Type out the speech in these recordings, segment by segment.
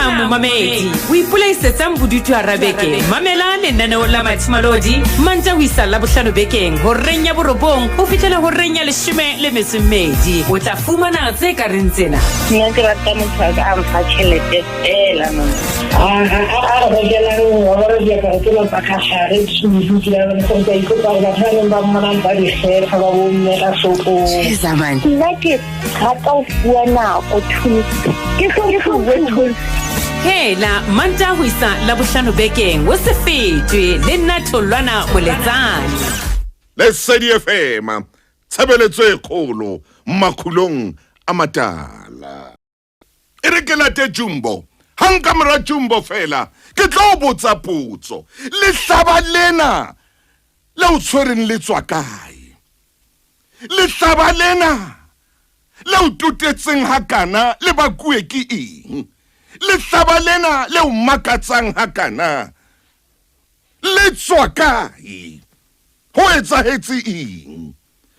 Dumela momamedi, o ipolaisetsang bodutu hara beke? Mamela lenaneo la Mathimalodi Mantša ho isa Labohlano bekeng horeng ya borobong ho fihlela horeng ya leshome le metso e mmedi. O tla fumana tse ka reng tsena. Nna ke rata motho a ka a mfa tšhelete fela man. A rekelang wa bona diaparo tsena tsa ka gare tsudu ke a gore ka ipotsa gore batho ba neng ba mmonang ba di kgetha ba bomme ka shopong. Nna ke rata ho fuwa nako thuso ke hlomphuwe thuso. Hela Mantaha ho isa Labohlano bekeng o se fetwe le nna Tholwana Moletsane. Lesedi FM, tshebeletso e kgolo makhulong a matala. E re ke late Jumbo, hang ka mora Jumbo fela ke tlo o botsa potso. Lehlaba lena le o tshwereng le tswa kae? Lehlaba lena le o totetseng hakana le bakuwe ke eng? Lehlaba lena le o makatsang hakana le tswa kae? Ho etsahetse eng?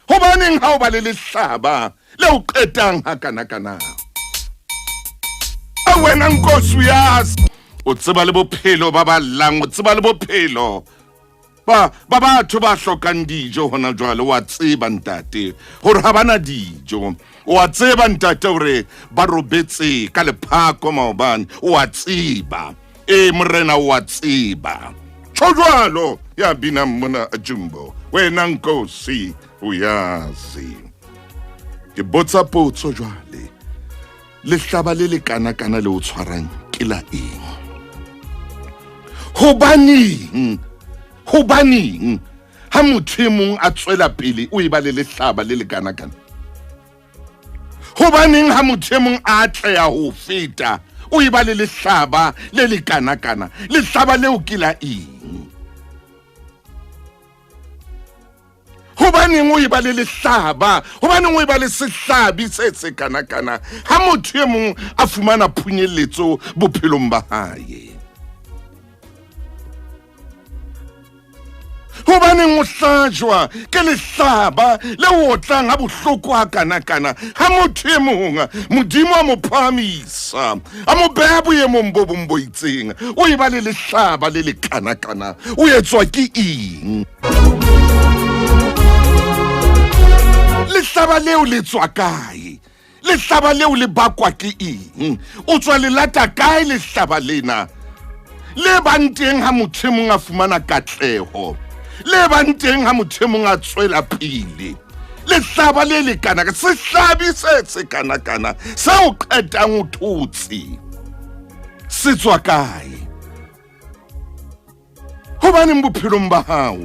Hobaneng ha o ba le lehlaba le o qetang hakanakana? A wena nkosi uyazi, o tseba le bophelo ba ba llang, o tseba le bophelo ba ba batho ba hlokang dijo hona jwale. Wa tseba ntate hore ha bana dijo, wa tseba ntate hore ba robetse ka lephako maobane, wa tseba ee morena wa tseba. Tjho jwalo ya binang mona Jumbo, wena nkosi uyazi. Ke botsa potso jwale, lehlaba le le kanakana le o tshwarang ke la eng? Hobaneng, hobaneng ha motho e mong a tswela pele o e ba le lehlaba le le kanakana? Hobaneng ha motho e mong a atleha ho feta o e ba le lehlaba le le kanakana? Lehlaba leo ke la eng? Hobaneng o e ba le lehlaba? Hobaneng o e ba le sehlabi se se kanakana ha motho e mong a fumana phunyeletso bophelong ba hae? Hobaneng o hlajwa ke lehlaba le o otlang ha bohloko ha kanakana ha motho e mong Modimo a mo phahamisa, a mo beha boemong bo bong bo itseng, o e ba le lehlaba le le kanakana? O etswa ke eng? Lehlaba leo le tswa kae? Lehlaba leo le bakwa ke eng? O tswa lelata kae lehlaba lena le bang teng ha motho e mong a fumana katleho, le bang teng ha motho e mong a tswela pele? Lehlaba le lekana, sehlabi se se kanakana se o qetang o thotse, se tswa kae? Hobaneng bophelong ba hao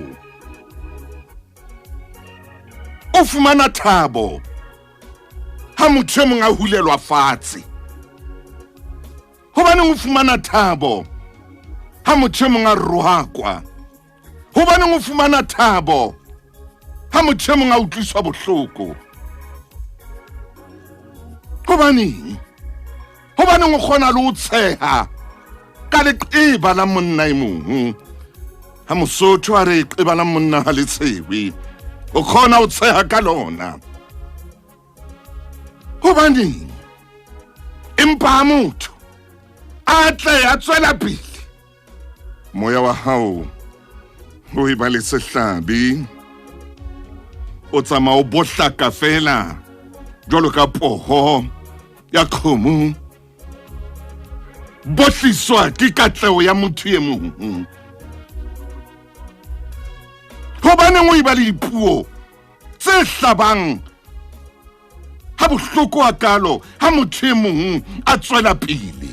o fumana thabo ha motho e mong a hulelwa fatshe? Hobaneng o fumana thabo ha motho e mong a rohakwa? Hobaneng o fumana thabo ha motho e mong a utlwiswa bohloko? Hobaneng? Hobaneng o kgona le ho tsheha ka leqeba la monna e mong? Ha Mosotho a re qeba la monna ha le tshewe, o kgona ho tsheha ka lona. Hobaneng? Empa ha motho a tle a tswela pele, moya wa hao o e ba le sehlabi, o tsamaya o bohlaka fela jwalo ka poho ya kgomo, bohliswa ke katleho ya motho e mong. Hobaneng o e ba le dipuo tse hlabang ha bohloko hakalo ha motho e mong a tswela pele?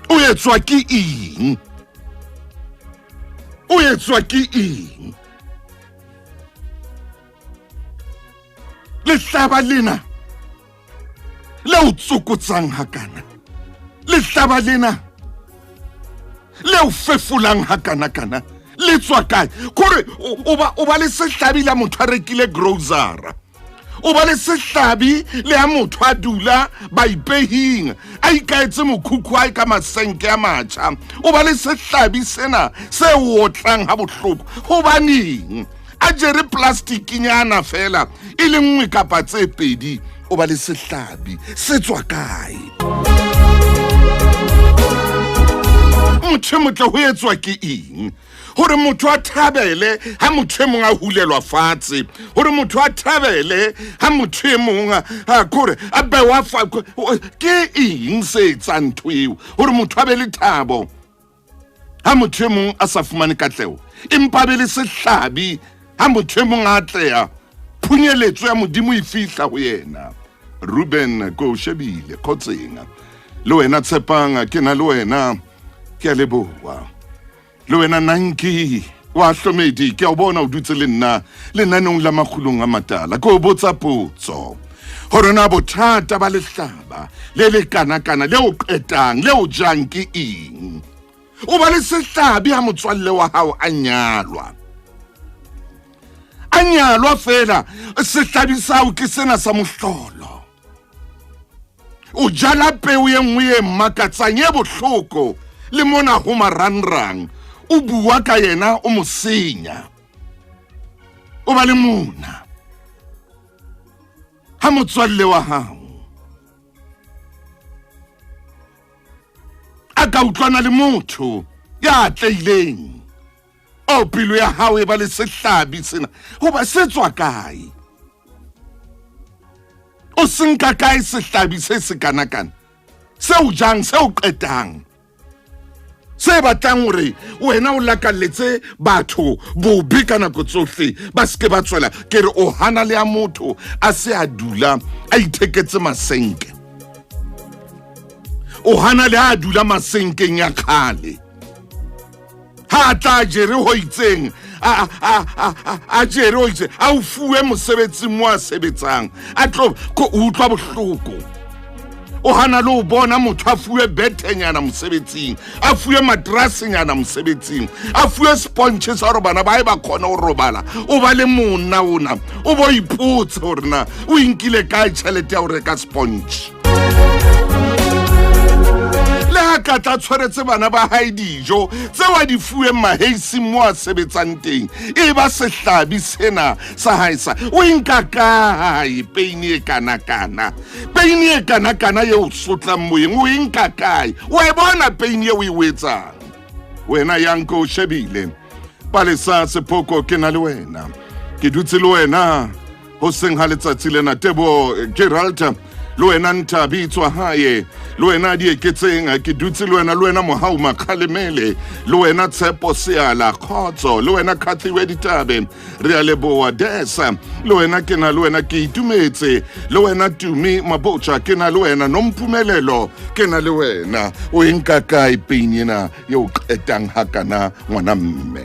O etswa ke eng? O etswa ke eng? Lehlaba lena le o tsokotsang hakana, lehlaba lena le o fefolang hakanakana, le tswa kae? Kore o ba le sehlabi la motho a rekile grosara, o ba le sehlabi le ha motho a dula baipehing a ikaetse mokhukhu a ka masenke a matjha, o ba le sehlabi sena se otlang ha bohloko. Hobaneng a jere plastikinyana fela e le nngwe kapa tse pedi, o ba le sehlabi? Se tswa kae? Motho e motle ho etswa ke eng hore motho a thabele ha motho e mong a hulelwa fatshe, hore motho a thabele ha motho e mong a kore a bewa fa? Ke eng se etsang ntho eo hore motho a be le thabo ha motho e mong a sa fumane katleho, empa be le sehlabi ha motho e mong a atleha, phunyeletso ya Modimo e fihla ho yena? Ruben, ko shebile kgotseng le wena. Tshepang, ke na le wena, ke a leboha. Le wena Nanki wa Hlomedi, ke a o bona o dutse le nna lenaneong la Makgulong a Matala. Ke o botsa potso gore na bothata ba lehlaba le le kana-kana le o qetang le o jang ke eng? O ba le sehlabi ha motswalle wa hao a nyalwa, a nyalwa fela, sehlabi sao ke sena sa mohlolo. O jala peo ye nngwe ye makatsang, ye bohloko le mona ho marangrang, o bua ka yena, o mo senya. O ba le mona ha motswalle wa hao a ka utlwana le motho ya atlehileng, o pelo ya hao e ba le sehlabi sena. Hoba se tswa kae? O se nka kae sehlabi se se kanakana se o jang, se o qetang, se batlang hore wena o lakalletse batho bobe ka nako tsohle, ba seke ba tswela? Ke re o hana le ya motho a se a dula a itheketse masenke, o hana le a dula masenkeng ya kgale, ha a tla jere ho itseng, a jere ho itseng, a o fuwe mosebetsing mo a sebetsang, a tlo ko utlwa bohloko. O hana le o bona motho a fuwe bethenyana mosebetsing, a fuwe matrasenyana mosebetsing, a fuwe sponge sa gore bana ba e ba kgone go robala. O ba le monna ona, o bo ipotse gore na o inkile kae tšhelete ya go reka sponge. Le ha ka tla tshwaretse bana ba hae dijo tseo a di fuweng maheising mo a sebetsang teng, e ba sehlabi sena sa hae sa o e nka kae? Peini e kana-kana, peini e kana-kana e o sotlang moyeng, o e nka kae? O e bona peini eo e o etsang wena? Yanko, o shebile Palesa Sephoko, ke na le wena, ke dutse le wena ho seng ha letsatsi lena. Tebo Geralta, le wena Nthabi tswa hae, le wena Dieketseng, ke dutse le wena, le wena Mohau Makgalemele, le wena Tshepo Seala, kgotso le wena Khathiwe Ditabe, re a leboa. Desa, le wena ke na le wena, ke itumetse le wena. Tumi Mabotja, ke na le wena. Nomphumelelo, ke na le wena. O e nka kae peini ena ye o qetang hakana, ngwana mme?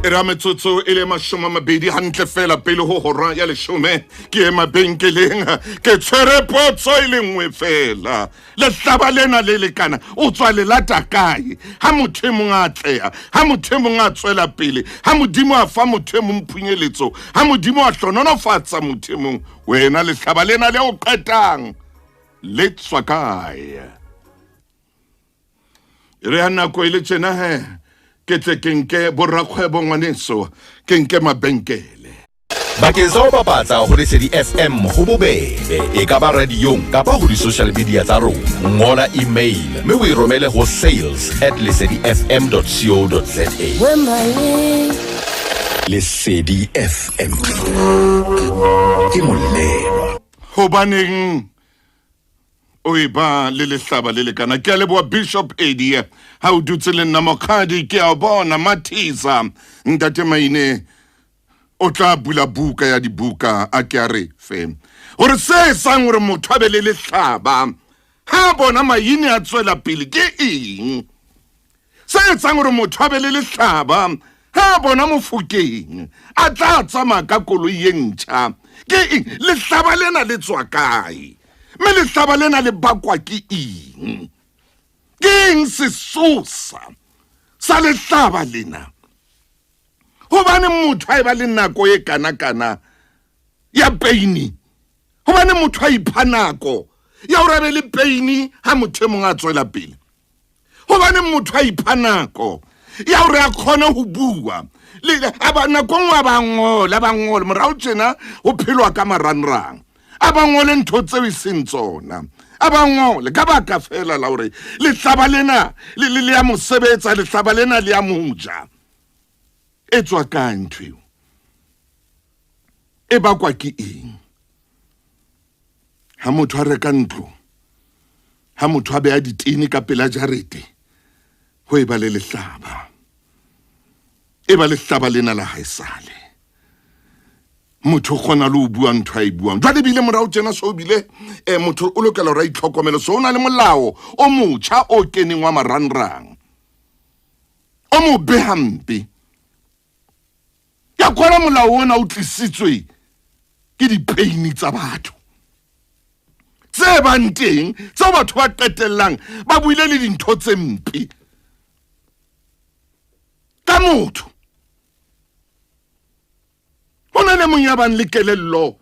E ra metsotso e le 20 hantle fela pele ho hora ya 10. Ke e mabenkeleng, ke tshwere potso e le nngwe fela: lehlaba lena le lekana o tswa lelata kae ha motho e mong a atleha, ha motho e mong a tswela pele, ha Modimo a fa motho e mong phunyeletso, ha Modimo a hlononofatsa motho e mong? Wena lehlaba lena le o qetang le tswa kae? E re ya nako e le tjena he, ke tle ke nke borakgwebo, ngwaneso, ke nke mabenkele. Bakeng sa ho bapatsa ho Lesedi FM ho bobebe, e ka ba radiong kapa ho di-social media tsa rona. Ngola email mme o e romele ho sales@lesedifm.co.za. Lesedi FM ke molelwa. Hobaneng o e ba le lehlaba le lekana? Ke a leboa Bishop Edie ha o dutse le nna. Mokgadi, ke a bona. Mathisa ntate Maine o tla bula buka ya dibuka, a ke a re fe gore se etsang gore motho a be le lehlaba ha bona maine a tswela pele ke eng. Se etsang gore motho a be le lehlaba ha bona Mofokeng a tla tsamaya ka koloi ye ntšha ke eng? Lehlaba lena le tswa kae, mme lehlaba lena le bakwa ke eng? Ke eng sesosa sa lehlaba lena? Gobane motho a e ba le nako e kana-kana ya peini, gobane motho a ipha nako ya gore a be le peini ha motho e mongwe a tswela pele, gobane motho a ipha nako ya gore a kgone go bua nako nngwe, a ba ngole, a ba ngole morago tjena go phelwa ka marangrang, a ba ngole ntho tseo e seng tsona. A ba ngole ka baka fela la hore lehlaba lena le le ya mo sebetsa, lehlaba lena le ya mo ja. E tswa kae ntho eo? E bakwa ke eng? Ha motho a reka ntlo, ha motho a beha ditene ka pela jarete, ho e ba le lehlaba. E ba lehlaba lena la haesale. Motho o kgona le ho bua ntho a e buang. Jwale ebile morao tjena so bile motho o lokela hore a itlhokomele. So o na le molao o motjha o keneng wa marangrang, o mobe hampe. Ke kgolwa molao ona o tlisitswe ke dipeini tsa batho tse bang teng, tseo batho ba qetellang ba buile le dintho tse mpe ka motho. Ho na le mong ya bang le kelello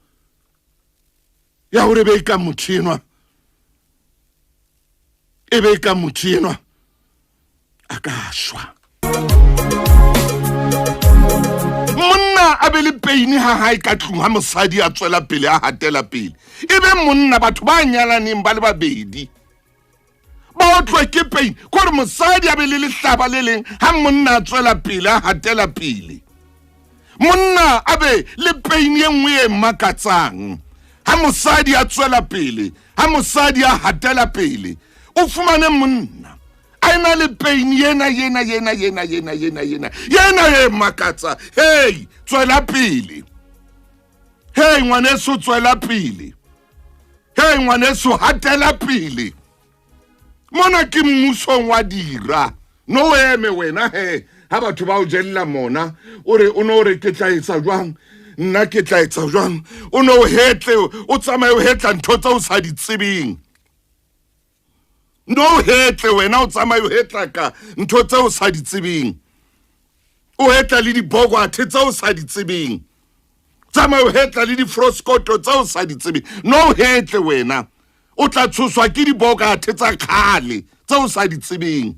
ya hore be ka motho enwa, e be ka motho enwa a ka shwa. Monna a be le peini ha hae ka tlung ha mosadi a tswela pele a hatela pele. E be monna, batho ba nyalaneng ba le babedi ba otlwe ke pain, kore mosadi a be le lehlaba le leng ha monna a tswela pele a hatela pele. Monna a be le pain e nngwe e makatsang ha mosadi a tswela pele, ha mosadi a hatela pele. O fumane monna a ena le pain yena yena yena yena yena yena yena yena e makatsa. Hey, tswela pele. Hey, ngwaneso, tswela pele. Hey, ngwaneso, hatela pele. Mona ke mmusong wa dira. No eme wena he, ha batho ba o jella mona, o re o no re ke tla etsa jwang? Nna ke tla etsa jwang? O no hetle, o tsamaye o hetla ntho tse o sa di tsebeng. No hetle wena, o tsamaye o hetla ka ntho tse o sa di tsebeng. O hetla le dibogwathe tse o sa di tsebeng. Tsamaye o hetla le difroskoto tse o sa di tsebeng. No hetle wena, o tla tshoswa ke dibokathe tsa kgale tse o sa di tsebeng.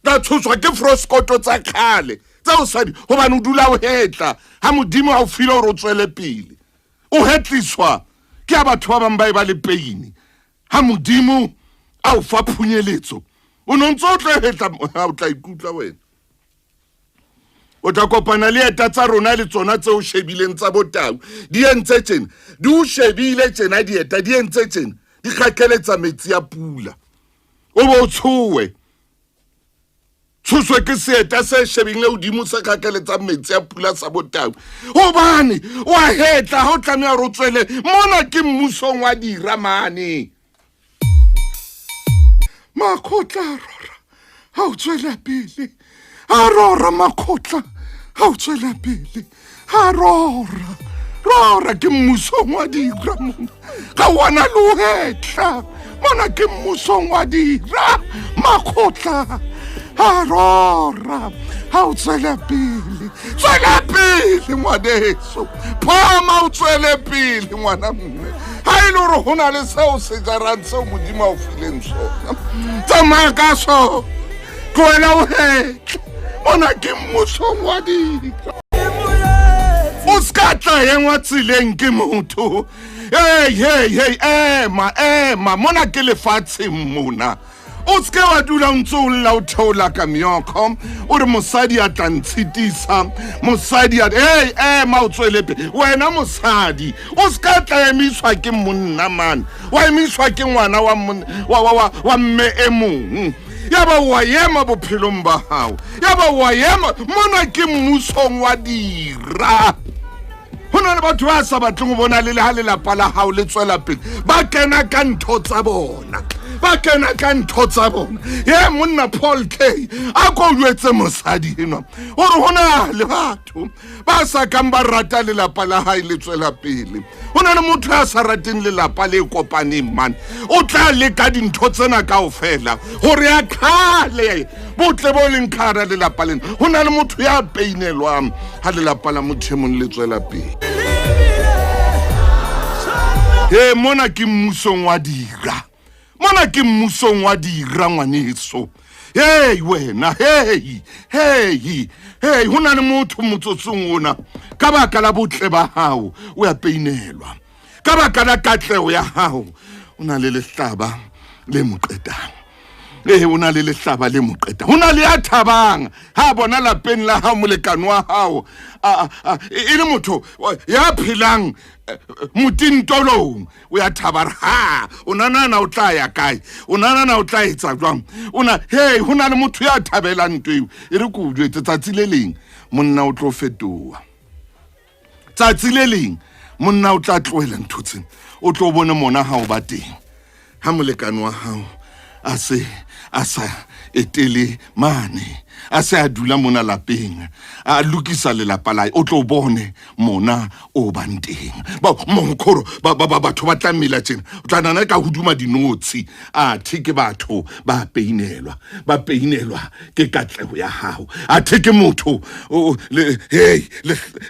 Tla tshoswa ke froskoto tsa kgale tse o sa di, hobane o dula o hetla ha Modimo a o file hore o tswele pele. O hetliswa ke a batho ba bang ba e ba le peini. Ha Modimo a o fa phunyeletso, o no ntse o tlo hetla, o tla ikutlwa wena. O tla kopana le eta tsa rona le tsona tse o shebileng tsa botau. Di entse tjena, di o shebile tjena dieta, di entse tjena, di kgakeletsa metsi a pula. O bo o tshowe. Tshoswe ke seeta se shebile hodimo se kgakeletsang metsi a pula sa botau. Hobane wa hetla ha o tlameha hore o tswele mona ke mmusong wa dira mane. Makgotla a rora ha o tswela pele, a rora makgotla ha o tswela pele, a rora rora ke mmusong wa dira mona, ga wana le o hetla mona ke mmusong wa dira makgotla a rora ha o tswela pele, tswela pele ngwaneso, phama o tswele pele ngwana mme. Ha e le hore ho na le seo se jarang seo Modimo a o fileng sona, tsamaya ka sona, tlohela o hetle mona ke mmusong wa dira. O ska tla engwa tseleng ke motho. Hey, hey, hey, ema, ema, mona ke lefatsheng mona. O seke wa dula o ntse o lla o theola ka meokgo, o re mosadi a tla ntshitisa, mosadi a, hey, ema o tswele pele. Wena mosadi, o seka tla emiswa ke monna mane, wa emiswa ke ngwana wa monna, wa, wa, wa, wa mme e mong. Ya ba wa ema bophelong ba hao, ya ba wa ema mona ke mmusong wa dira. Ho na le batho ba sa batleng ho bona le le ha lelapa la hao le tswela pele, ba kena ka ntho tsa bona, ba kena ka ntho tsa bona. Ye monna Paul K a ko jwetse mosadi enwa hore ho na le batho ba sa kang ba rata lelapa la hae le tswela pele. Ho na le motho ya sa rateng lelapa le kopaneng mane, o tla leka dintho tsena kaofela hore a qhale botle bo leng ka hara lelapa lena. Ho na le motho ya peinelwang ha lelapa la motho e mong le tswela pele. He, mona ke mmusong wa dira, mona ke mmusong wa dira ngwaneso. Hey wena, hey, hey, hey, ho na le motho motsotsong ona ka baka la botle ba hao o ya peinelwa, ka baka la katleho ya hao O na le lehlaba le mo qetang. Ee, o na le lehlaba le mo qetang. Ho na le ya thabang ha bona lapeng la hao molekane wa hao e le motho ya phelang motintolong, o ya thaba re ha o nanana o tla ya kae, o nanana o tla etsa jwang, o na hey, ho na le motho ya thabelang ntho eo. E re ke o jwetse, tsatsi le leng monna o tlo fetoha, tsatsi le leng monna o tla tlohela ntho tsena, o tlo bone mona ha o ba teng ha molekane wa hao a se a sa etele mane, a se a dula mona lapeng, a lokisa lelapa lae, o tlo bone mona o bang teng. Ba monkgoro ba ba batho ba tla mela tjena, o tla nana ka hoduma dinotshi, athe ke batho ba peinelwa, ba peinelwa ke katleho ya hao, athe ke motho hey,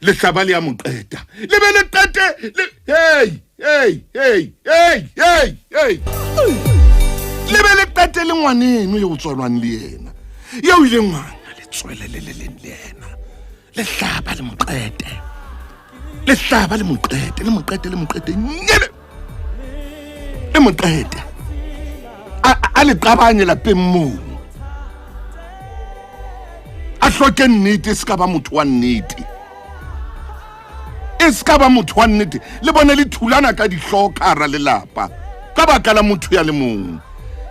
lehlaba le ya mo qeta, le be le qete le hey hey hey hey hey hey, le be le qete le ngwaneno eo o tswalwang le yena, eo ileng ngwana le tsweleleleleng le yena, lehlaba le mo qete, lehlaba le mo qete, le mo qete, le mo qete, nyele le mo qete, a le qabanye lapeng moo, a hloke nnete, e se ka ba motho wa nnete, e se ka ba motho wa nnete, le bone le thulana ka dihlooho ka hara lelapa ka baka la motho ya le mong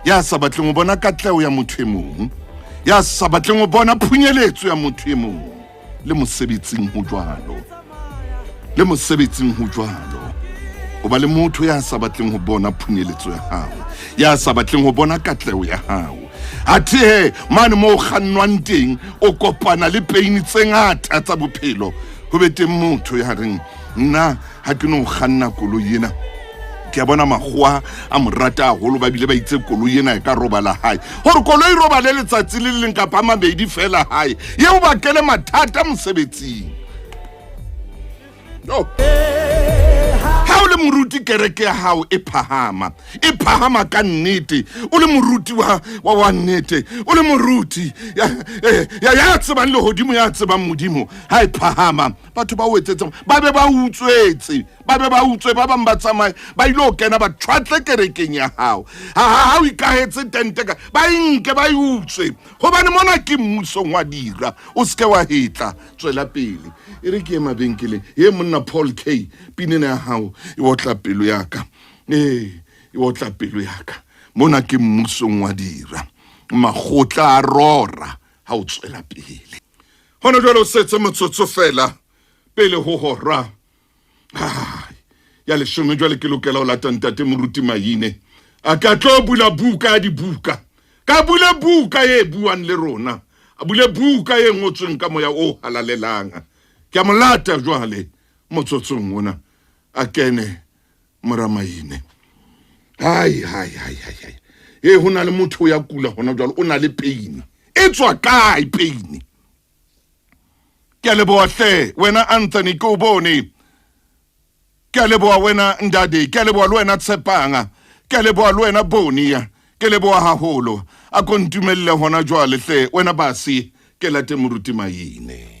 ya sa batleng ho bona katleho ya motho e mong, ya sa batleng ho bona phunyeletso ya motho e mong. Le mosebetsing ho jwalo, le mosebetsing ho jwalo, o ba le motho ya sa batleng ho bona phunyeletso ya hao, ya sa batleng ho bona katleho ya hao. Athe he mane moo o kgannwang teng, o kopana le peini tse ngata tsa bophelo, ho be teng motho ya reng nna ha ke no kganna koloi ena, ke a bona makgowa a mo rata haholo, ba bile ba itse koloi ena e ka robala hae, hore koloi robale letsatsi le leng kapa mabedi fela hae, eo bakele mathata mosebetsing. No. Ha o le moruti, kereke ya hao e phahama, e phahama ka nnete, o le moruti wa wa wa nnete, o le moruti ya ya ya tsebang lehodimo, ya tsebang Modimo, ha e phahama batho ba o etsetsang ba be ba utswetse, ba be ba utswe, ba bang ba tsamaye ba ile ho kena ba tshwatle kerekeng ya hao, ha o ikahetse tente ka ba e nke ba e utswe, hobane mona ke mmusong wa dira, o seke wa hetla, tswela pele. E re ke ye mabenkeleng, ye monna Paul K, pinena ya hao e otla pelo ya ka, ee e otla pelo ya ka, mona ke mmusong wa dira, makgotla a rora ha o tswela pele. Hona jwale o setse motsotso fela pele ho hora ya leshome, jwale ke lokela ho lata ntate moruti Maine, a ka tlo bula buka ya dibuka, ka bule buka e buang le rona, a bule buka e ngotsweng ka moya o halalelang. Ke a mo lata jwale motsotsong ona, a kene mora Maine. Hai hai hai hai hai, e ho na le motho ya kula hona jwale, o na le pain, e tswa kae pain? Ke a leboha hle wena Anthony, ke o bone. Ke a leboha wena Ndade, ke a leboha le wena Tshepanga, ke a leboha le wena Bonia, ke leboha haholo. A ko ntumelle hona jwale hle wena Basi, ke late moruti Maine.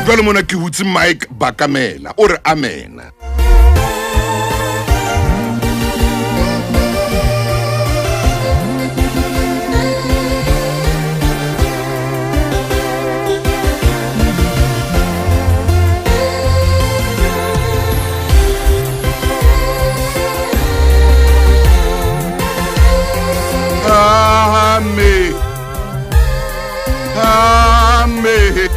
Jwale mona ke hutse Mike Bakamela, o re amena. Amen. Amen.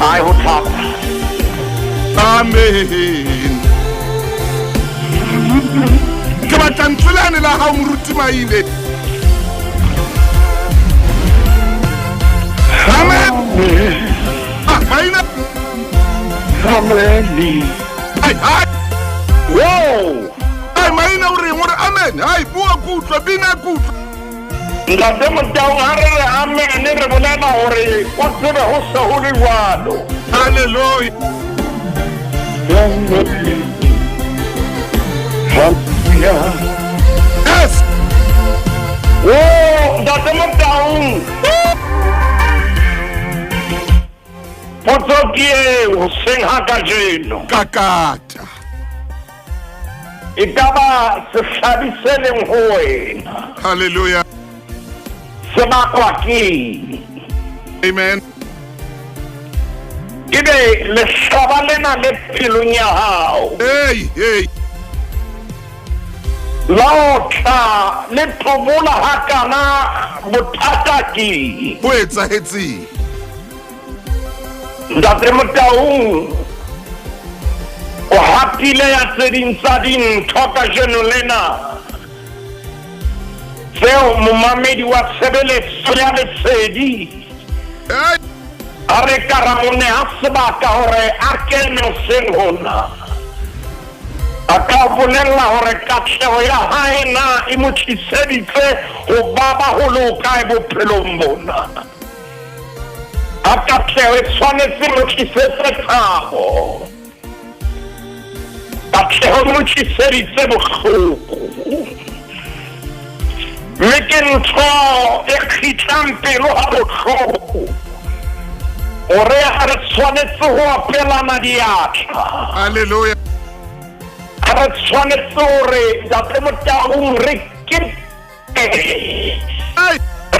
Ai ho thata. Amen. Ke batla ntswe lane la hao moruti Maine. Amen. Ah, Maine. Amen. Ai, ai. Wow. Ai, Maine o reng? O re amen. Ai, bua ke utlwa, bina ke utlwa. Ntate Motaung, ha re re amen re bolela hore o tsebe ho se ho le jwalo. Hallelujah. Hallelujah. Yes. Oh, Ntate Motaung. Potso ke eo hoseng ha kajeno. Kakata. E ka ba sehlabi se leng ho wena. Hallelujah. Se bakwa ke eng? Amen. Ebe lehlaba lena le pelong ya hao. Hey, hey. La otla le tobola hakana bothata ke eng? Ho etsahetseng? Ntate Motaung, o hapile ya tse ding tsa dintho kajeno lena tseo momamedi wa tshebeletso ya Lesedi a re ka ra mo neha sebaka hore a kene hoseng hona. A ka o bolella hore katleho ya hae na e mo tliseditse ho baba ho le hokae bophelong bona. Ha katleho e tshwanetse mo tlisetse thabo, katleho e mo tliseditse bohloko. Mme ke ntho e kgitlang pelo ha bohloko hore ha re tshwanetse ho opelana diatla. Hallelujah. Ha re tshwanetse hore Ntate Motaung re ke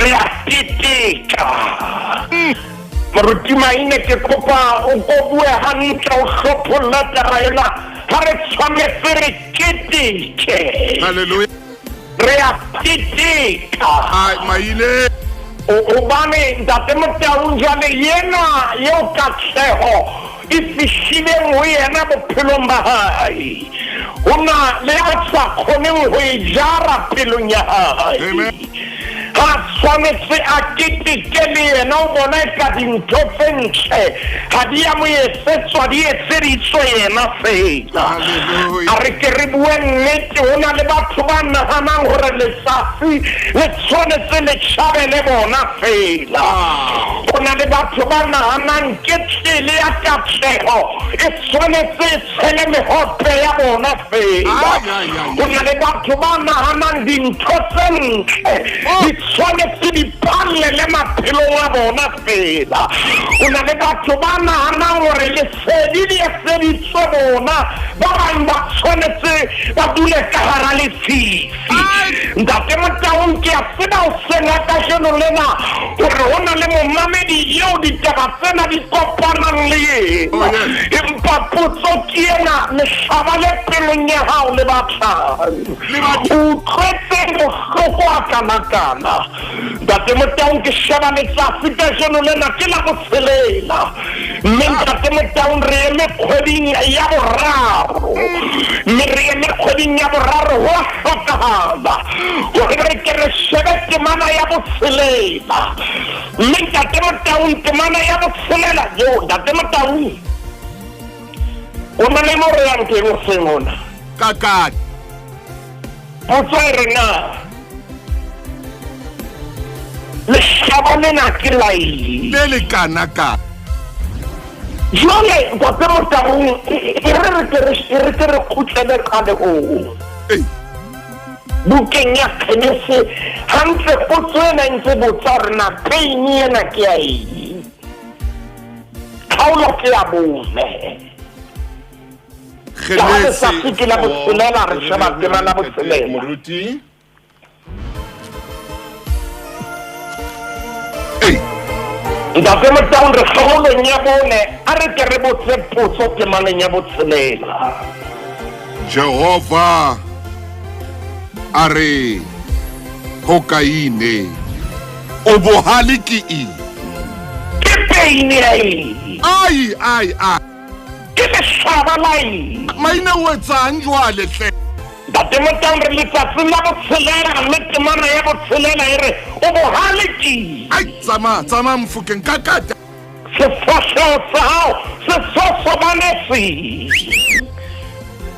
re a keteka. Moruti Maine, ke kopa o ko bue hantle, o hlopholle taba ena. Ha re tshwanetse re keteke. Hallelujah. Re a keteka. Ai, Maine. Hobane Ntate Motaung jwale yena eo katleho e fihlileng ho yena bophelong ba hae, ho na le a sa kgoneng ho e jara pelong ya hae. Amen. Ha tshwanetse a keteke le yena, o bona eka dintho tse ntle ha di a mo etsetswa, di etseditswe yena fela. Hallelujah. A re ke re bue nnete, ho na le batho ba nahanang hore letsatsi le tshwanetse le tjhabe le bona fela. Ho na le batho ba nahanang ke tsela ya katleho e tshwanetse e tshele mehope ya bona fela. Ai, ai, ai. Ho na le batho ba nahanang dintho tse ntle di tshwanetse di palle le maphelong a bona fela. Ho na le batho ba nahanang hore lesedi le etseditswe bona, ba bang ba tshwanetse ba dule ka hara lefifi. Ntate Motaung, ke a tseba hoseng ha kajeno lena hore ho na le momamedi eo ditaba tsena di kopanang le yena. Oh, yes. Empa potso ke ena, lehlaba le pelong ya hao le batlang. Le batlang. O utlwetse bohloko a kanakana. Ntate Motaung, ke sheba letsatsi kajeno lena ke la botshelela. Mme Ntate Motaung, re eme kgweding ya boraro. Mme re eme kgweding ya boraro, ho a hlokahala hore re ke re shebe temana ya botshelela. Mme Ntate Motaung, temana ya botshelela, yo Ntate Motaung, o na le mo re yang teng hoseng hona? Kakata. Potso e re na lehlaba lena ke la eng? Le le kanakana. Jwale Ntate Motaung, e re re ke re e re ke re kgutlele qalehong. Ei. Bukeng ya Genese, hantle potso ena e ntse botsa hore na pain ena ke ya eng? Kgaolo ke ya bone. Ka ha letsatsi ke la botshelela, re sheba temana botshelela. Moruti. Ei. Ntate Motaung, re kgaolong ya bone, a re ke re botse potso temaneng ya botshelela. Jehova a re ho Kaine, o bohale ke eng? Ke pain ya eng? Ai, ai, ai. Ke lehlaba la eng? Maine o etsang jwale hle? Ntate Motaung re letsatsing la botshelela mme temana ya botshelela e re o bohale ke. Ai, tsamaya, tsamaya Mofokeng ka kata. Sefahleho sa hao se sosobane se.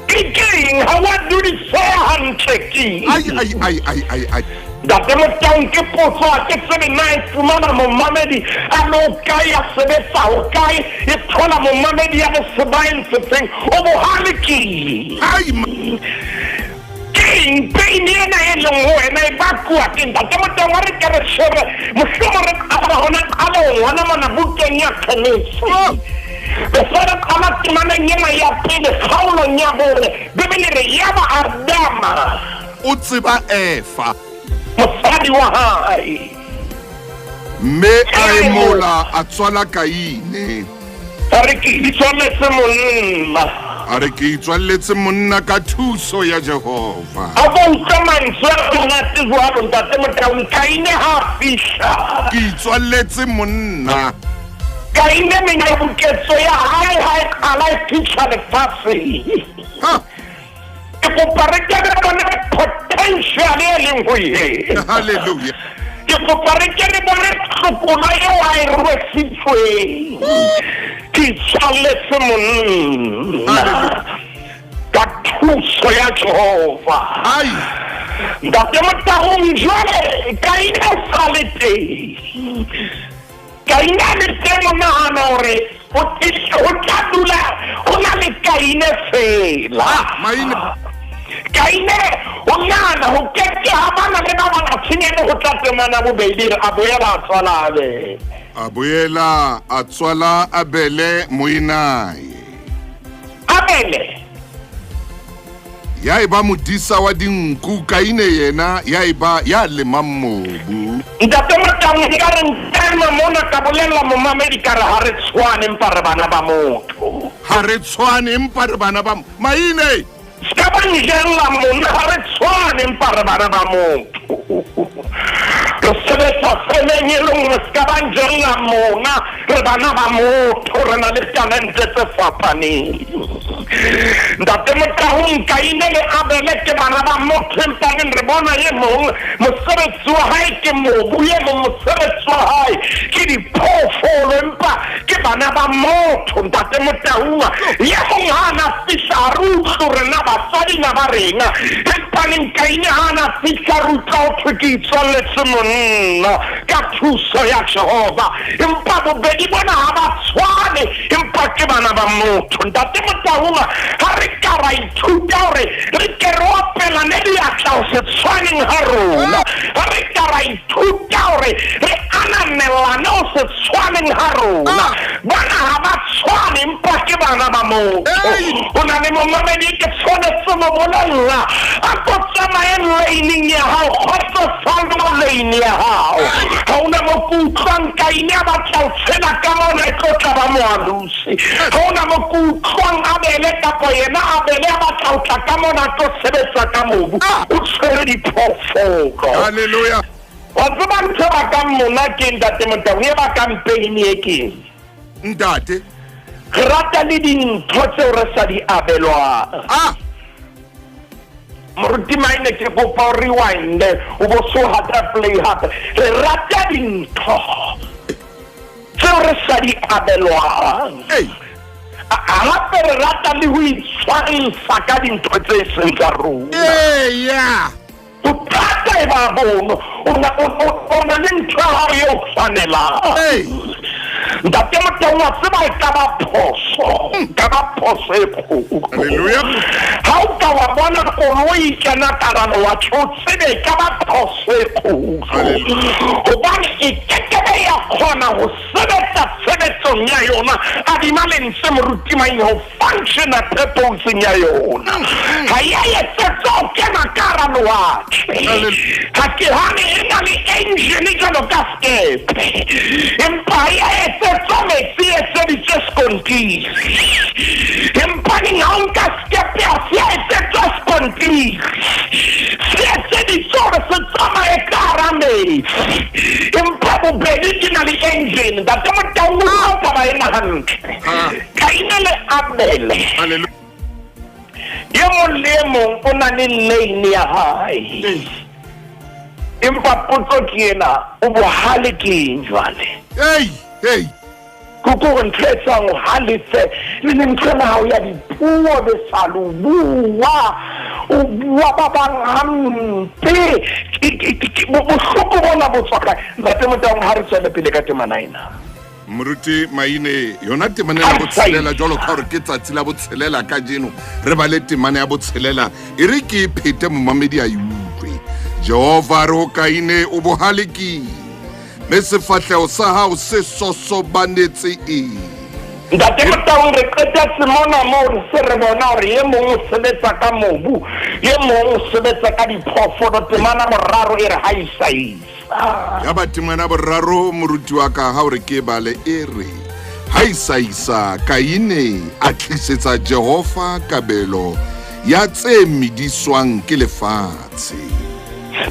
Ke keng ha wa dudiseha hantle ke? Ai, ai, ai, ai, ai, ai. Ntate Motaung ke potso ha ke tsebe na e fumana momamedi a le o kae a sebetsa ho kae e thola momamedi ya le sebaeng sefeng o bohale ke. Ai, Keng pain ena e leng ho wena e bakuwa ke Ntate Motaung a re ke re shebe mohlomong re qala hona qalong hona mona bukeng ya Genesi. Before re qala temaneng ena ya pele kgaolong ya bone Bibele re yaba Adama o tseba Efa mosadi wa hae mme a emola a tswala Kaine. A re ke itswaletse monna. A re ke itswaletse monna ka thuso ya Jehova. A bo utlwa mantswe a monate jwalo Ntate Motaung. Kaine ha a fihla. Ke itswaletse monna. Kaine menyabuketso ya hae ha e qala e fihla lefatsheng. Ha. Ke kopa re ke re bone potential e leng ho yena. Hallelujah. Ke kopa re ke re bone tlhokolo eo a e rwesitsweng. Ke itswaletse monna ka thuso ya Jehova. Ai. Ntate Motaung jwale Kaine o sa le teng. Kaine a le teng o nahana hore ho tla dula ho na le Kaine fela. Maine. Kaine o nahana ho keke ha bana le ba bang a tshenyane ho tla temana bobedi a boela a tswala Abele. A boela a tswala Abele moinae. Abele ya eba modisa wa dinku, Kaine yena ya eba ya lemang mobu. Ntate Motaung nka re ntema mona ka bolella momamedi ka re ha re tshwane empa re bana ba motho. Ha re tshwane empa re bana ba Maine. Ska ba njella mona ha re tshwane empa re bana ba motho. Re sebetsa femeng e le nngwe ska ba njella mona re bana ba motho re na le talente tse fapaneng. Ntate Motaung Kaine le Abele ke bana ba motho empa re bona e mong mosebetsi wa hae ke mobu, e mong mosebetsi wa hae ke diphoofolo empa ke bana ba motho. Ntate Motaung ye mong ha na fihla re utlwe hore na basadi na ba reng, empaneng Kaine ha na fihla re utlwa ho thwe ke itswalletse monna ka thuso ya Jehova. Empa bobedi bona ha ba tshwane empa ke bana ba motho. Ntate Motaung ha re ka ra ithuta hore re ke re opelane diatla ho se tshwaneng ha rona, ha re ka ra ithuta hore re ananelane ho se tshwaneng ha rona. Bana ha ba tshwane empa ke bana ba motho. Ho na le momamedi ke tshwanetse mo bolella a ko tsamaye lane ya hao, kgotsofala mo lane ya hao. Ha ona mo ke utlwang Kaine a batla ho tshela ka mona e tlo tla ba moalusi. Ha ona mo ke utlwang Abele kapa yena Abele a batla ho tla ka mona a tlo sebetsa ka mobu, o tshwere diphoofolo. Hallelujah. Wa tseba ntho e bakang mona ke Ntate Motaung, e bakang pain e keng? Ntate re rata le dintho tseo re sa di abelwang. Ah. Moruti Maine ke kopa o rewinde o bo so hata play hape. Re rata dintho tseo re sa di abelwang. Hape re rata le ho itshwantsha ka dintho tse seng tsa rona. Eya. Bothata e ba bono o na le ntho ya hao eo tshwanelang. Ntate Motaung wa tseba e ka ba phoso, ka ba phoso e kgolo. Hallelujah. Ha o ka wa bona koloi e kena ka hara lewatle, o tsebe e ka ba phoso e kgolo. Hobane e kekebe ya kgona ho sebetsa tshebetsong ya yona. Adima lentswe moruti Maine ho functiona purposeng ya yona. Ha ya etsetswa ho kena ka hara lewatle. Ha ke hane e na le engine jwalo ka sekepe, empa ha ya etsetswa metsi e etseditswe sekontiri. Empaneng ha o nka sekepe ha se a etsetswa sekontiri, se etseditswe hore se tsamaye ka hara metsi. Empa bobedi di na le engine. Edene. Ntate Motaung, o taba ena hantle. Kaine le Abele, e mong le e mong o na le lane ya hae, empa potso ke ena, o bohale ke eng jwale? Hey, hey. Ke kore ntho e etsang o halefe le lentswe la hao ya dipuo be sa lo bua, o bua ba bang hampe. Bohloko bona bo tswa kae? Ntate Motaung, ha re tswele pele ka temana ena. Moruti Maine, yona temana ya botshelela, jwalo ka hore ke tsatsi la botshelela kajeno, re bale temana ya botshelela. E re ke e phete, momamedi a e utlwe. Jehova a re ho Kaine, o bohale keng, mme sefahleho sa hao se sosobanetse eng? Ntate Motaung, re qetetse mona moo re se re bona hore e mong o sebetsa ka mobu, e mong o sebetsa ka diphoofolo. Temana boraro e re ha isa. Ya ba temana boraro, moruti wa ka, ha o re ke bale, e re ha isa Kaine a tlisetsa Jehova kabelo ya tse mediswang ke lefatshe.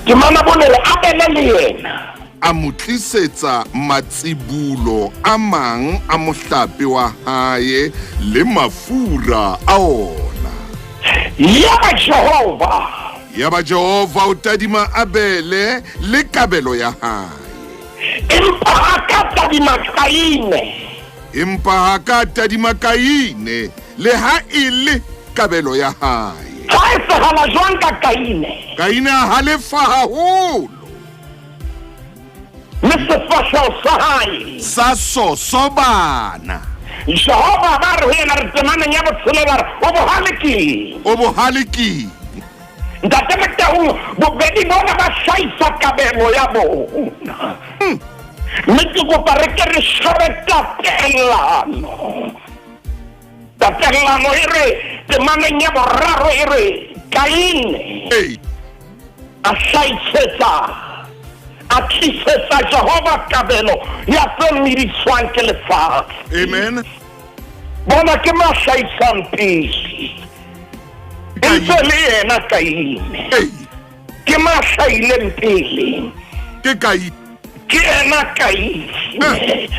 Temana bone re Abele le yena a mo tlisetsa matsibulo a mang a mohlape wa hae le mafura a ona. Yaba Jehova Yaba Jehova o tadima Abele le kabelo ya hae, empa ha ka tadima Kaine, empa ha ka tadima Kaine le ha e le kabelo ya hae. Ha etsahala jwang ka Kaine? Kaine a halefa haholo, mme sefahleho sa hae sa sosobana. Jehova ba re ho yena, re temaneng ya botshelela, re o bohale keng? O bohale keng? Ntate Motaung, bobedi bona ba hlahisa kabelo ya bona, mme ke kopa re ke re shebe tatelano. Tatelano e re temaneng ya boraro, e re Kaine a hlahisetsa, a tlisetsa Jehova kabelo ya tse mediswang ke lefatshe. Amen. Bona ke ma hlahisang pele, e ntse le yena Kaine. Ke ma hlahileng pele, ke Kaine, ke yena Kaine.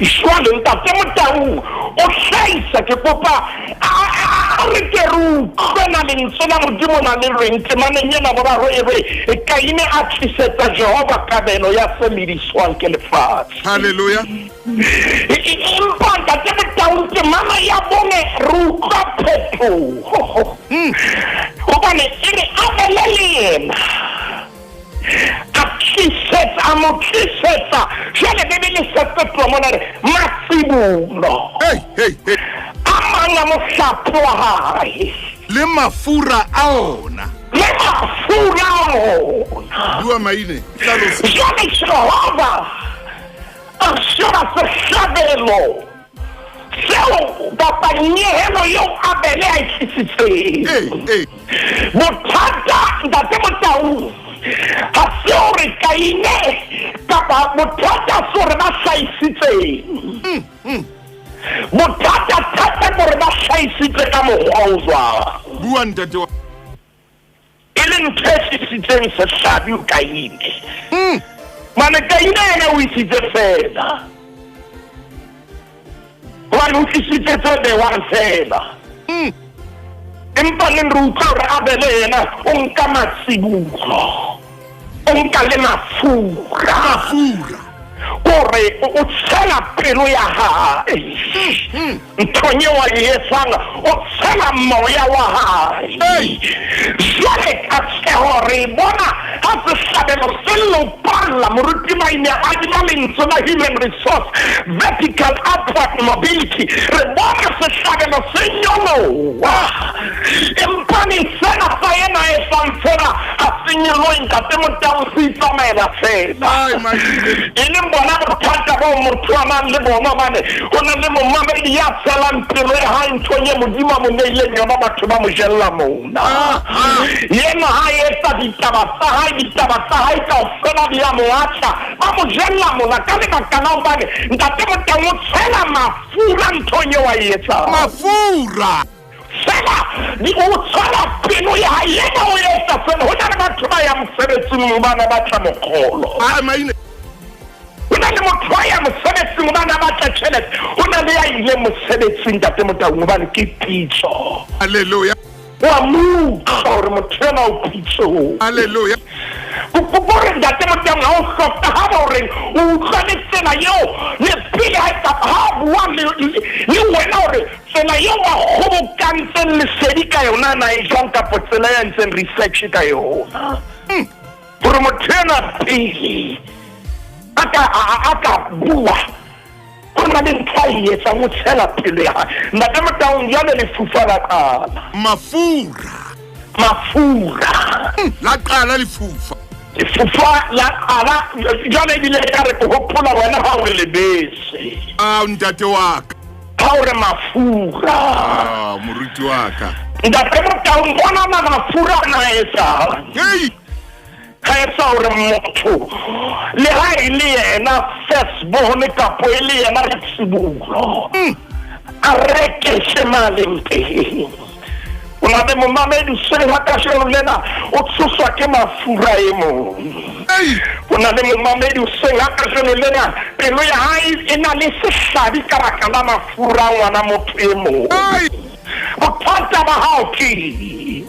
Jwale ntate Motaung, o hlahisa, ke kopa a re ke re utlwe na lentswe la Modimo na le reng temaneng ena boraro, e re Kaine a tlisetsa Jehova kabelo ya se mediswang ke lefatshe. Halleluja. Empa ntate Motaung, temana ya bone re utlwa phetoho, hobane e re Abele le yena a tlisetsa, a mo tlisetsa. Jwale Bebele se fetoha mona, re matsibulo a mang a mohlape wa hae le mafura a ona, le mafura a ona. Bua Maine, hlalosa. Jwale Jehova a sheba sehlabelo seo kapa nyehelo eo Abele a e tlisitseng. Bothata, ntate Motaung, ha se hore Kaine, kapa bothata se hore ba hlahisitseng. Bothata thata ke hore ba hlahisitse ka mokgwa o jwang. Bua, ntate wa. E leng ntho e tlisitseng sehlabi ho Kaine. Mane Kaine yena o isitse fela, hobane o tlisitse tse bewang fela. Empa neng re utlwa hore Abele yena o nka matsibulo, o nka le mafura, mafura, kore o tshela pelo ya hae nthong eo a e etsang, o tshela moya wa hae. Jwale katleho re e bona ha sehlabelo se lopalla. Moruti Maine, a adima lentswe la human resource, vertical upward mobility, re bona sehlabelo se nyoloha, empaneng sena sa ena e etsang fela ha se nyolohe. Ntate Motaung, se itsamaela fela. Ai, Maine. E leng bona bothata bo motho a nang le bona, hobane ho na le momamedi ya tshelang pelo ya hae nthong e Modimo a mo neileng yona, batho ba mo jella mona. Yena ha etsa ditaba tsa hae, ditaba tsa hae kaofela di a mo atla, ba mo jella mona ka lebaka la hobane ntate Motaung o tshela mafura nthong eo a e etsang. Mafura. Fela o tshwara pelo ya hae, yena o etsa fela. Ho na le batho ba yang mosebetsing bana ba tla mokgolo. Ai, Maine. Ho na le motho a ya mosebetsing. mosebetsing gobane a batla tšhelete go na le ya ileng mosebetsing ntate Motaung gobane ke pitso. Halleluja. Wa moutlwa gore motho ena o pitsong. Halleluja. Kore ntate Motaung ga o tlhokagala gore o utlwa le tsela yeo le pele ga kapa ga a bua le wena gore tsela yeo a kgobokantseng lesedi ka yona na e jwang kapo tsela ya ntseng research ka yona gore motho ena pele a ka bua go na le ntho a e etsang o tshela pelo ya gae. Ntate Motaung jale lefufa la qala. Mafura. Mafura. La qala lefufa. Lefufa la qala jale ebile ka re ke gopola wena ga o re lebese. Ao ntate wa ka. Ga o re mafura. Ao moruti wa ka. Ntate Motaung bona na mafura a na etsang. Hei. Ga e sa gore motho le ga e le yena firstborn kapo e le yena letsibulo a rekeše maleng teng. O na le momamedi seng ga kasheno lena o tshoswa ke mafura e mong. O na le momamedi seng ga kasheno lena pelo ya hae e na le sehlabi ka baka la mafura a ngwana motho e mong. Bothata ba hao ke eng?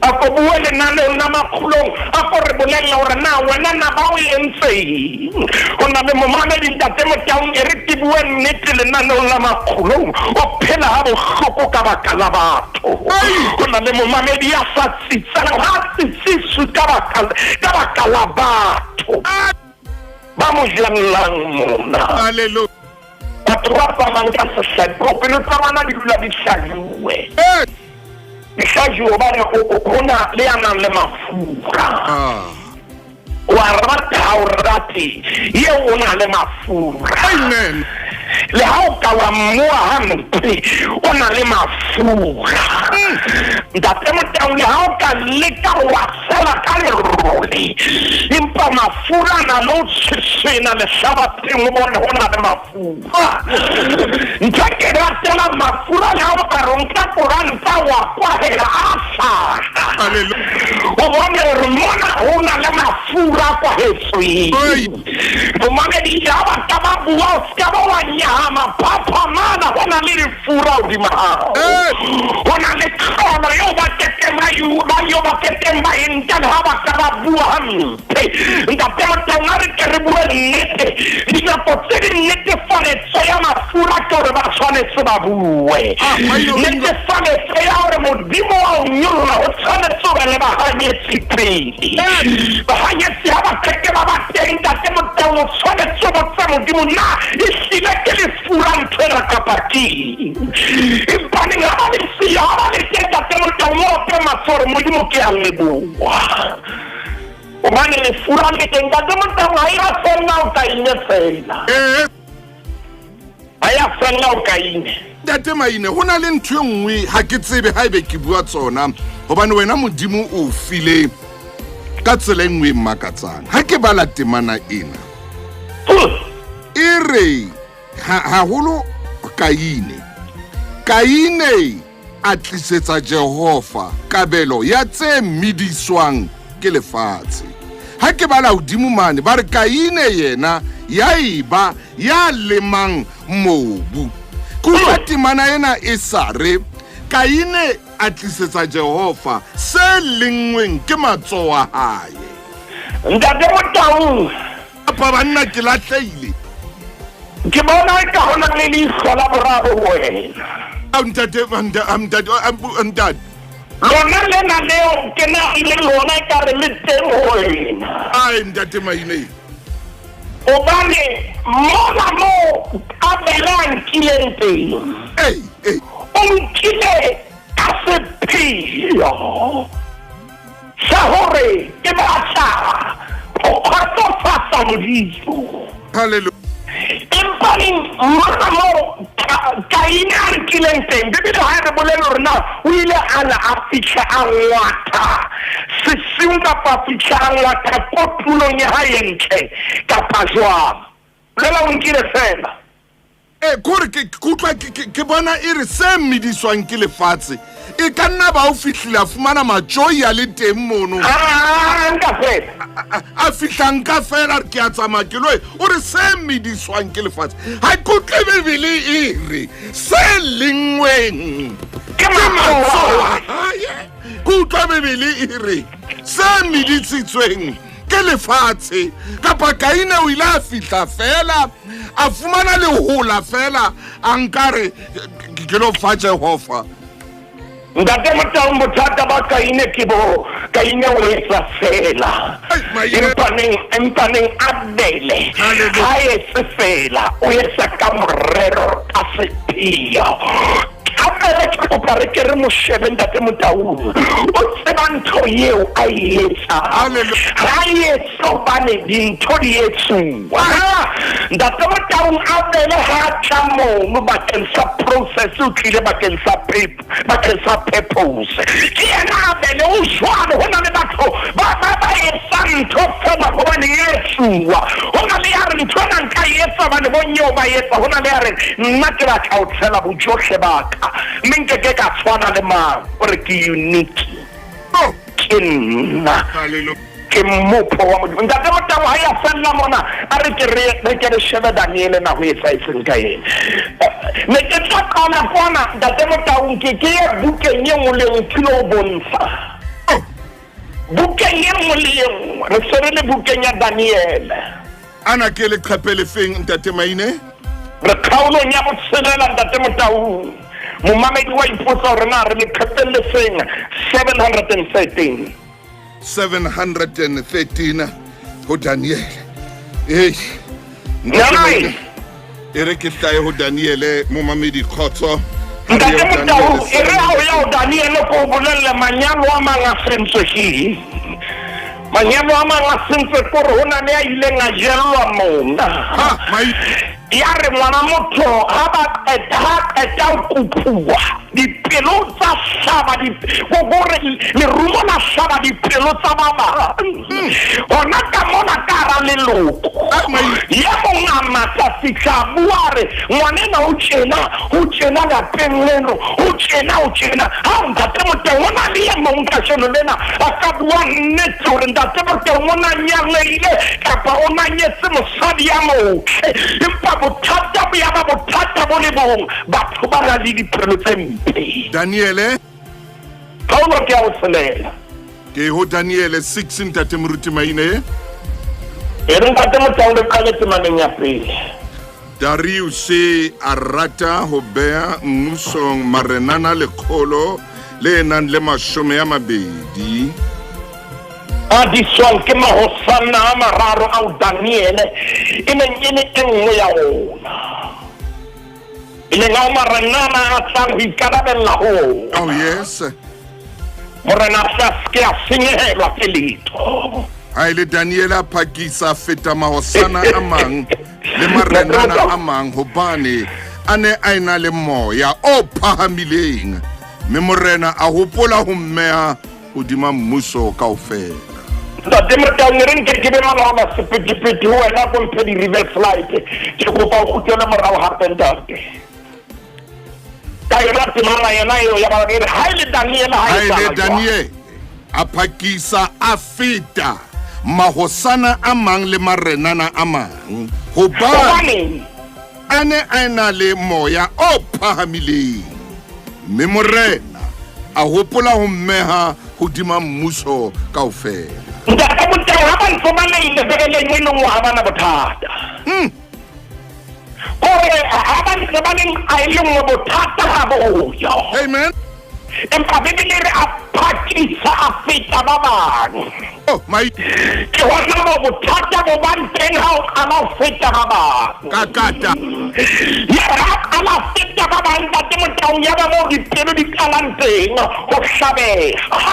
A ko bue lenaneong la makgolong, a ko re bolelle gore na wena na ba o entseng. Go na le momamedi Ntate Motaung, e re ke bue nnete lenaneong la makgolong, o phela ga bohloko ka baka la batho. Go na le momamedi ya sa tsitselang, ga a tsitsiswe ka baka la batho ba mo jellang mona. Batho ba tsamayang ka sehlabi, pelo tsa bona di dula di hlajuwe. Di hlajuwe hobane ho na le ya nang le mafura. Wa rata ha o rate, eo o na le mafura. Amen. Le ha o ka wa mmoa hampe, o na le mafura. Ntate Motaung, le ha o ka leka wa sela ka lerole, empa mafura a na le o tshesena lehlabatheng o bone ho na le mafura. Ntho e ke ratela mafura le ha o ka re o nka koranta wa kwahela a hlaha. O bone hore mona ho na le mafura a kwahetsweng. Momamedi ha ba ka ba bua o ska ba wa nyahama phaphamana ho na le lefura hodima hao. Ho na le tlholo eo ba kekeng ba yo ba kekeng ba e nka le ha ba ka ba bua hampe. Ntate Motaung a re ke re bue nnete, dinako tse ding netefaletso ya mafura ke hore ba tshwanetse ba bue. Netefaletso ya hore Modimo wa o nyolla ho tshwanetse ho be le bahanyetsi pele. Bahanyetsi ha ba keke ba ba teng Ntate Motaung, o tshwanetse ho botsa Modimo na ehlile ke lefura ntho ena kapa keng. Empaneng ha ba le siyo, ha ba le teng Ntate Motaung, o ope matsoho hore Modimo ke a leboha. Hobane lefura le teng Ntate Motaung, ha ya fella o Kaine fela. Ha ya fella o Kaine. Ntate Maine, ho na le ntho e nngwe ha ke tsebe haebe ke bua tsona hobane wena Modimo o file ka tsela e nngwe e makatsang. Ha ke bala temana ena e re haholo Kaine. Kaine a tlisetsa Jehova kabelo ya tse mediswang ke lefatshe. Ha ke bala hodimo mane ba re Kaine yena ya eba ya lemang mobu. Kutlwa temana ena e sa re Kaine a tlisetsa Jehova se lengweng ke matsoho a hae. Ntate Motaung, apa banna ke lahlehile. Ke bona eka ho na le leihlo la boraro ho wena. Ao ntate, ntate. Lona lena leo ke na le lona ekare le teng ho wena. Ai ntate Maine. Hobane mona moo Abele a nkileng teng. O nkile ka sepheo sa hore ke batla ho kgotsofatsa Modimo. Hallelujah. Empa mona moo Kaine a nkileng teng, Bibele ha e re bolelle hore na o ile a na a fihla a ngwatha sesiung kapa a fihla a ngwatha kotulong ya hae e ntle kapa jwang. Bolela o nkile fela. E kore ke utlwa ke bona e re se mediswang ke lefatshe e ka nna ba o fihlile a fumana matjoi a le teng mono. A fihla nka fela re ke a tsamaya ke loe o re se mediswang ke lefatshe ga ke utlwe bebele e re se lengweng ke matsoho a hae ke utlwa bebele e re se medisitsweng ke lefatshe kapa kaine o ile a fihla fela a fumana lehola fela a nkare ke lo fa jehova ntate motaung bothata ba kaine ke bo kaine o etsa fela empaneng empaneng abele ha etse fela o etsa ka morero ka sepheo abele ke kopa re ke re mo shebe ntate motaung o tseba ntho eo a e etsang ha e etse hobane dintho di etsuwa ntate motaung abele ha tla mono bakeng sa process o tlile bakeng sa bakeng sa purpose ke yena abele o jwalo ho na le batho ba ba ba etsang ntho fela hobane e etsuwa ho na le ya re ntho ena nka e etsa hobane bonyeo ba etsa ho na le ya re nna ke batla ho tshela bojohle ba ka mme nkeke ka tshwana le mang o re ke unique ke nna ke mopho wa modimo ntate motabo ha ya fella mona a re ke re re ke re shebe daniele na ho etsahetseng ka ena ne ke tla qala kwana ntate motaung ke ke ye bukeng e nngwe le nngwe ke lo bontsha bukeng e nngwe le e nngwe re se re le bukeng ya daniele ana ke leqhepe lefeng ntate maine re kgaolong ya botshelela ntate motaung momamedi wa ipotsa gore na re leqhepeng lefeng 713 713 ho daniele ei e re ke hlaye ho daniele momamedi kgotso ntate motau e re ha o ya ho daniele ko o bolelle manyalo a mang a sentswe ke manyalo a mang a sentswe kore ho na le a ileng a jellwa mona ya re ngwana motho ha ba qeta ha qeta ho kopuwa dipelo tsa hlaba gore lerumo la hlaba dipelo tsa ba bang gona ka mona ka hara leloko ye mong a matla fitlha a bua re ngwanena o tjena o tjena lapeng leno o tjena o tjena ha ntate moteng o na le ye mong kajeno lena a ka bua nnete gore ntate moteng o na nyaleile kapa o na nyetse mosadi ya motle empa bothata bo ya ba bothata bo le bong batho ba na le dipelo tse mpe daniele kgaolo ke ya botshelela ke ho daniele 6 ntate moruti maine e re ntate motao re qale temaneng ya pele dariuse a rata ho beha mmusong marenana lekgolo le nang le mashome a mabedi a diswang ke mahosana a mararo ao daniele e neng e le e nngwe ya ona e leng ao marenana a tlang ho ikarabella ho oh yes morena a tla se a senyehelwa ke letho ha e le daniele a phakisa a feta mahosana a mang le marenana a mang hobane a ne a ena le moya o phahamileng mme morena a hopola ho mmeha hodima mmuso kaofela ntate motaung re nke ke be malaola sepetepete ho wena ko mphe di-reverse light ke kopa o kgutlele morao gape ntate ka yona temana yena eo ya ba re ha e le daniele ha e le daniele a phakisa a feta mahosana a mang le marenana a mang hobane a ne a ena le moya o phahamileng mme morena a hopola ho mmeha hodima mmuso kaofela ntate motao ha ba ntse ba leile bekeleng e le nngwe ha bana bothata kore ha ba ntse ba leng a e le nngwe bothata ha boyo amen empa bibele re a phakisa a feta ba bang oh my ke hona mo bothata bo bang teng ha o qala ho feta ba bang ka kata ya ha qala ho feta ba bang ntate motaung ya ba moo dipelo di qalang teng ho hlabeha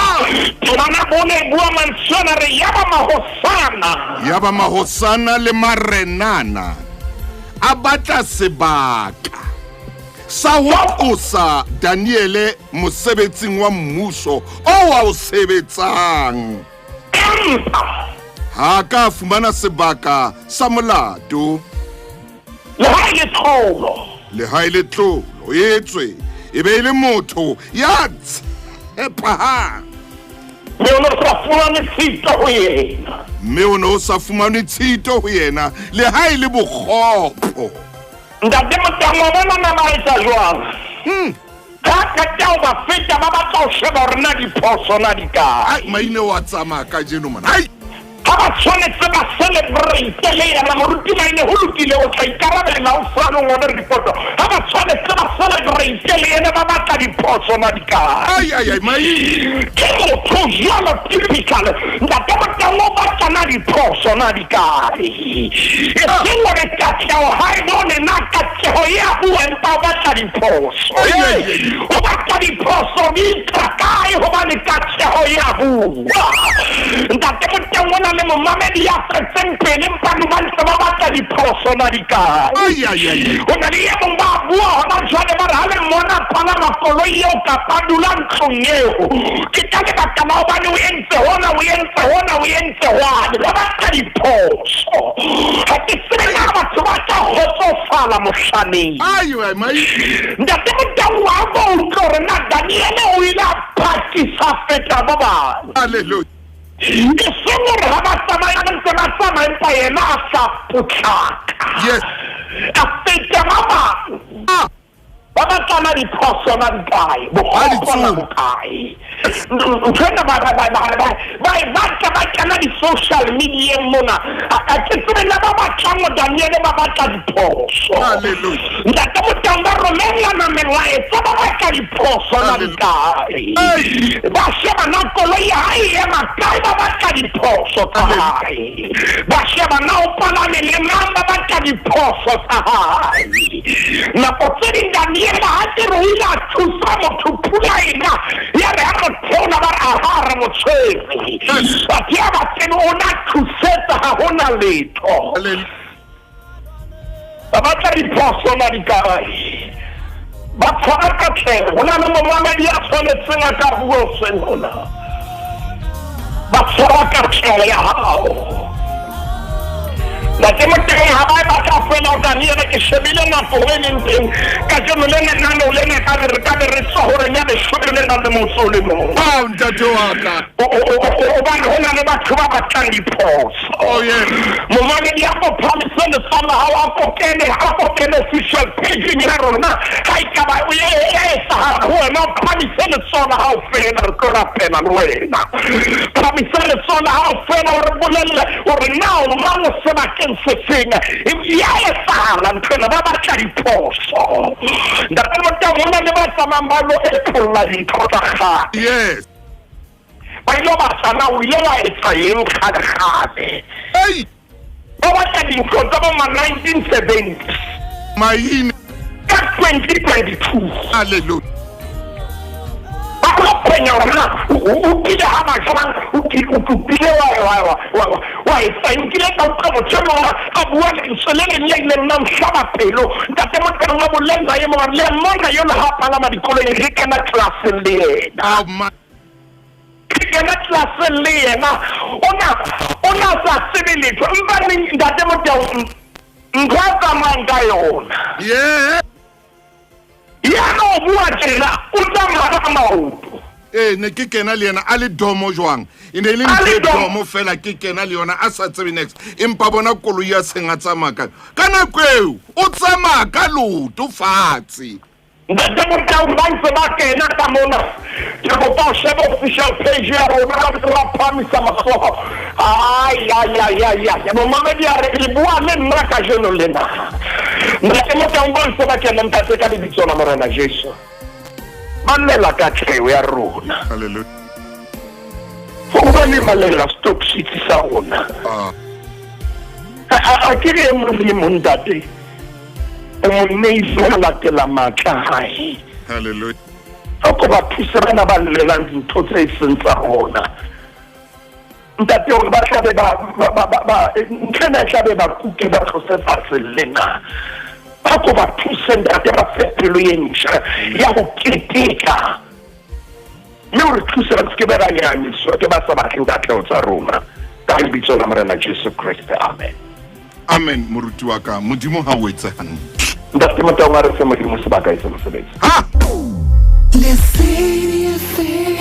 temana bone bua mantswe ana re ya ba mahosana ya ba mahosana le marenana a batla sebaka sa ho qosa Daniele mosebetsing wa mmuso o a o sebetsang. Empa Ha a ka a fumana sebaka sa molato. Le ha e le tlholo. Leha e le tlolo, etswe e be e le motho ya tshepahang. Mme o ne o sa fumane tshito ho yena. Mme o ne o sa fumane tshito ho yena, leha e le bokgopo. Ntate Motang, wa bona na ba etsa jwang? Ha qeta ho ba feta, ba batla ho sheba hore na diphoso na di kae. Ai, Maine wa tsamaya kajeno mona. Ai! Ha ba tshwanetse ba celebrate le yena moruti Maine, ho lokile, o tla ikarabela o sane o ngole report. Ha ba tshwanetse ba celebrate le yena, ba batla diphoso na di kae. Ai, ai, ai, Maine. Ke motho jwalo typical. Ntate Motang o batla na diphoso na di kae. E seng hore katleho ha e bone na katleho e a bua empa o batla diphoso. O batla diphoso di tswa kae hobane katleho e a bua. Ntate Moteng o na le momamedi ya tswetseng pele empa ba ntse ba batla diphoso na di kae. Ho na le e mong ba bua hona jwale ba re ha le mmona palama koloi eo kapa dula ntlong eo ke ka lebaka la hobane o entse hona o entse hona o entse hwane. Ba batla diphoso. Ha ke tsebe na batho ba tla kgotsofala mohlaneng. Ntate Moteng wa ko utlwe hore na Daniele o ile a phakisa feta ba bang. Hallelujah. E seng hore ha ba tsamaya ba ntse ba tsamaya empa yena a sa potlaka. Yes. A feta ba bang. Ba batlana diphoso na di kae? Bokgopo na bo kae? Ntho ena ba ba ba ba ba ba e batla ba kena di-social media mona. A ke tsebe na ba batlang ho Daniele ba batla diphoso. Hallelujah. Ntate Motang ba romellana melaetsa ba batla diphoso na di kae? Ba sheba na koloi ya hae e ema kae ba batla diphoso tsa hae. Ba sheba na o palame le mang ba batla diphoso tsa hae. Nako tse ding Daniela ha ke re o ile a thusa motho pula ena ya re ha mo theola ba re aha re mo tshwere. Batho ya ba tsebe o na thusetsa ha hona letho. Ba batla diphoso na di kae? Ba tshwara katleho. Ho na le momamedi ya tshwanetseng a ka bua hoseng hona. Ba tshwara katleho ya hao. Ntate Moteng ha ba e batla feela o Daniele ke shebile nako e leng teng kajeno le lenaneo lena ka re ka be re tswa horeng ya leshome le nang le motso o le mong. Ao ntate wa ka. Hobane ho na le batho ba batlang diphoso. Oh yes. Momamedi a ko phamise letsoho la hao a ko kene a ko kene official page-eng ya rona ha e ka ba e etsahala ho wena o phamise letsoho la hao feela re tlo rapela le wena. Phamisa letsoho la hao feela o re bolelle hore na o mang o sebakeng se feng. Ya etsahala ntho ena ba batla diphoso. Ntate Motang ho na le ba tsamayang ba lo epholla dintho tsa kgale. Yes. Ba ile batla na o ile wa etsa eng kgale-kgale. Ei. Ba batla dintho tsa bo ma 1970. Maine. Ka 2022. Hallelujah. Ba tlo phenya hore na o kile ha ba jwang o kile wa etsa eng. Nkile ka utlwa motho e mong a bua lentswe le leng le ileng la nhlaba pelo. Ntate Moteng wa bolella e mong a re le mmona yona ha a palama dikoloi re kena tlelaseng le yena. Ke kena tlelaseng le yena o na o na sa tsebe letho empa neng ntate Moteng ntho a tsamayang ka yona. Yeah. Yena o bua tjena o tsamaya ka maoto. Ee, ne ke kena le yena a le domo jwang. E ne e le A ntho le e domo. domo fela ke kena le yona a sa tsebe next. Empa bona koloi ya seng a tsamaya ka ka nako eo o tsamaya ka leoto fatshe. Ntate Motau ba ntse ba kena ka mona. Ke kopa o shebe official page ya rona ba ntse ba phahamisa matsoho. Ai ai ai ai ai. Momamedi a re le bua le nna kajeno lena. Ntate Motau ba ntse ba kena ntate ka lebitso la Morena Jesu. Ba llela katleho ya rona. Hallelujah. Hobane ba llela stop setsi sa rona. Ah. A ke re e mong le e mong ntate o mo neile ho latela matla a hae. Hallelujah. A ko ba thuse bana ba llelang dintho tse e seng tsa rona. Ntate hore ba tlabe ba ba ba ba ntho ena e tlabe ba kuke ba tlose fatshe lena. Ba ko ba thuse ntate ba fe pelo e ntjha ya ho keteka. Mme o re thuse re se ke be ra nyahamiswa ke ba sa batleng katleho tsa rona. Ka lebitso la Morena Jesu Kreste. Amen. Amen moruti wa ka. Modimo ha o etse hantle. Ntate Motaung, a re fe Modimo sebaka e se mosebetsi. Ha! Lesedi FM.